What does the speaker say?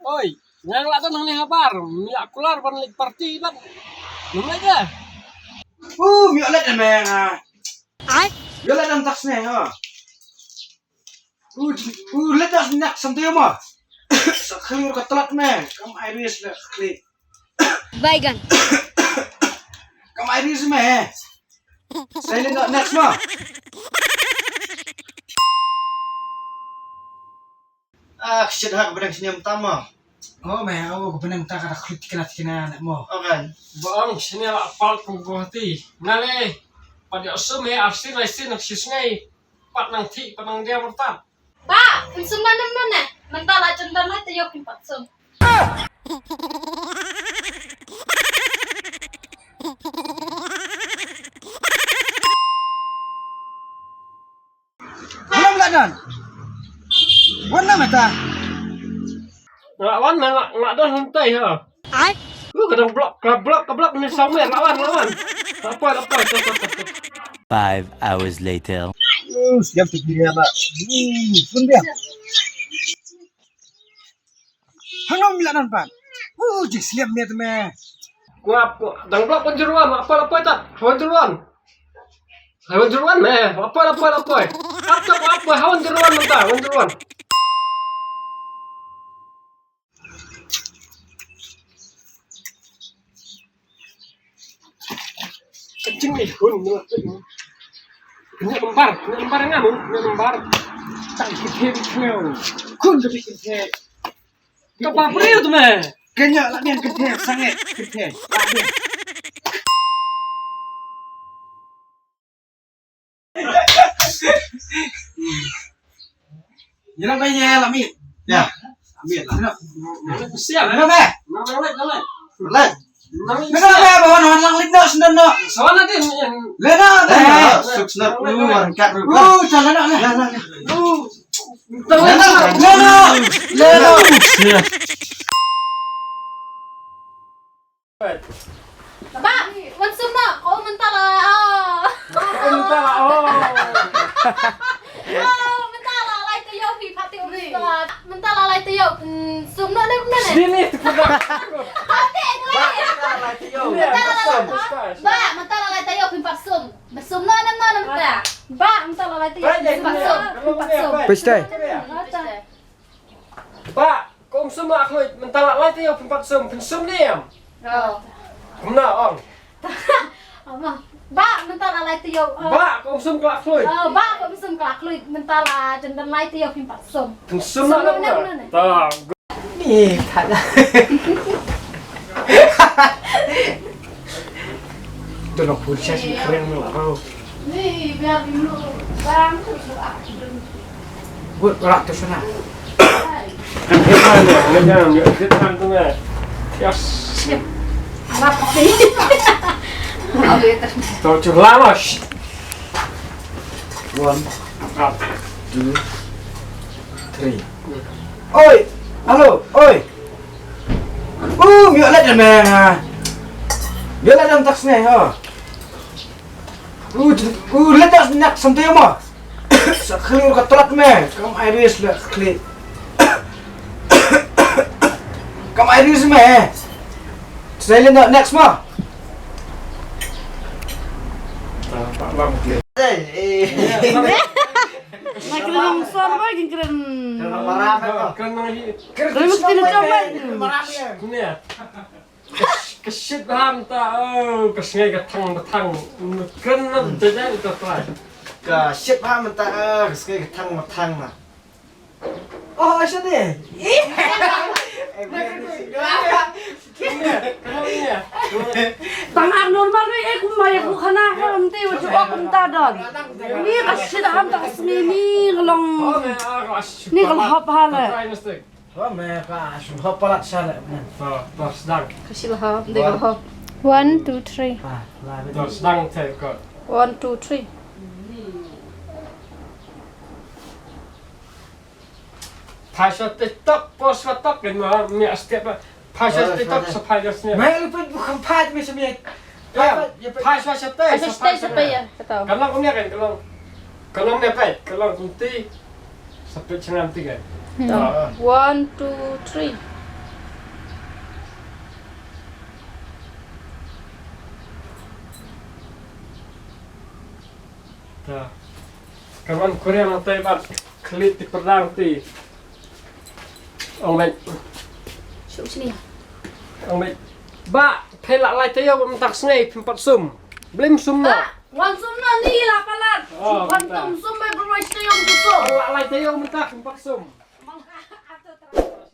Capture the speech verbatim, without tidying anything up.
Oi, nga la don hangne habar, ïa kular ban leit party ban. Nang leit ïa. Uh, ïa leit me nga. Ai? Ïa leit dang taxi ne ha. Uh, uh, leit dang nak santai ma. Sa khliur ka tlat me. Kam ai ris le khli. Baigan. Kam ai ris me. Silent, next ma. Ah, shit, ha ka bneng sniam tam ma. Oh me, oh ka bneng ta ka da khluit kena kena ne mo. Okay. Ba ong sniam la pal kum ko hati. Nale. Pada sum he arsin lai sin shisngai. Pat nang thi, pat nang dia mertat. Ba, phin sum na nem ne. Mynta la jan dam ha te yo phin pat sum. Ngam la nan. Wan na mata. Nga wan na nga don hyntai ha. Ai. Lu ka dang block, ka block, ka block ni saw me, lawan, lawan. Lapoi, lapoi, lapoi, lapoi. Five hours later. Uh, siap tu kiri anak. Uh, pun dia. Hangno mi la nan pan. Uh, jing sliam me te me. Ngap, dang block pun jeruan, lapoi, lapoi tat. Hawan jeruan. Hawan jeruan me, lapoi, lapoi, lapoi. Ap ap ap, hawan jeruan mynta, hawan jeruan. Ka jingmih hun, kynja lembar, kynja lembar ngam, kynja lembar. Tang kynthei bi kynthei. Khun ka bi kynthei. Ka ba briew tu me. Kynja la biang kynthei, sangeh kynthei. La biang. Ïa la bai ïa la mi. Ïa. Mi la. Siap, eh? Ïa la bai. Nang lek, nang lek. Lek. Nang lek. Nang lek, bai, wan, wan, lang lek, no, sendon, no. Sawan nadin, eh. Le, no, le, no. Suk, suk, suk. Uh, wan, kat, uh. Uh, chan, le, no, le. Le, no, le. Uh. Nang lek, nang lek. Le, no. Le, no. Siap. Ba, wan sum noh, ko mynta la, oh. Mynta la, oh. Oh, mynta la, lai taïew phi phat te uri. Mynta la, lai taïew, mm, sum noh ne, ne, ne. Sini, tu pernah. Ba, mynta la, lai taïew. Mynta la, lai taïew. Ba, mynta la, lai taïew phi phat sum. Ba sum noh, ne, ne, ne, mynta. Ba, mynta la, lai taïew phi phat sum. Phi phat sum. Pistei. Ba, ko ym sum la khluit, mynta la lai taïew phin pat sum, phin sum ne em? Oh. Kumno ong? Ba, mynta la lai taïew, oh. Ba, ko ym sum ka la khluit. Oh, ba, ko ym sum ka la khluit, mynta la jan don lai taïew phin pat sum. Phin sum ne em? Ta. Ni, ta. Don pun sha shi kren la ro. Good, rak tu sana. Yes. Torture lalos. One, two, three. Oi, hello, oi. Uh, ïa leit me. Ïa leit dang taxi ne ha. Uh, uh, leit dang nak santai ma. Sa khliur ka tlat me. Kam ai ris le khli. Kam ai ris me. Silent, next ma. Hey, eh. Na kren nong sor ba, kin kren. Kren nong maram, eh, ba. Kren nong hi. Kren mesti na coba. Kren maram, eh. Ni. Ka shit bha mynta, oh, ka sngi ka thang ba thang. Kren na jajan ka trai. Ka shit bha mynta, oh, ka sngi ka thang ba thang na. Oh, shit eh. Tang ang normal ni, eh, kumba ïa ku khana ka lam te, wa ju ok mynta don. Ni ka shit ham ta ka sngi ni ka long. Ni ka hop ha le. Wa me ka shit hop palat sha le. Ka shit hop, de ka hop. One, two, three. One, two, three. Phai sha TikTok, post sha TikTok, kan ma, mi a step ba. Phai sha TikTok, sa phai sha sini. Mai lu pun bukan phai, mi sini. Ya, phai sha sha te, phai sha te, sa phai sha te, ya, kata. Kan long kum ya kan, kan long. Kan long ne phai, kan long kum ti. Sa phai changam ti kan. Hmm. Ah. One, two, three. Ka wan Korea na te ba klit ti perdang ti. Ong mei. Shuh sini. Ong mei. Ba, phi la lai taïew mynta ka sngi phim pat sum. Blim sum na. Ba, wan sum na ni la palat. Oh, wan mynta. Tum sum ba berwai taïew tu sum. La lai taïew mynta phim pat sum. Mang ata terang.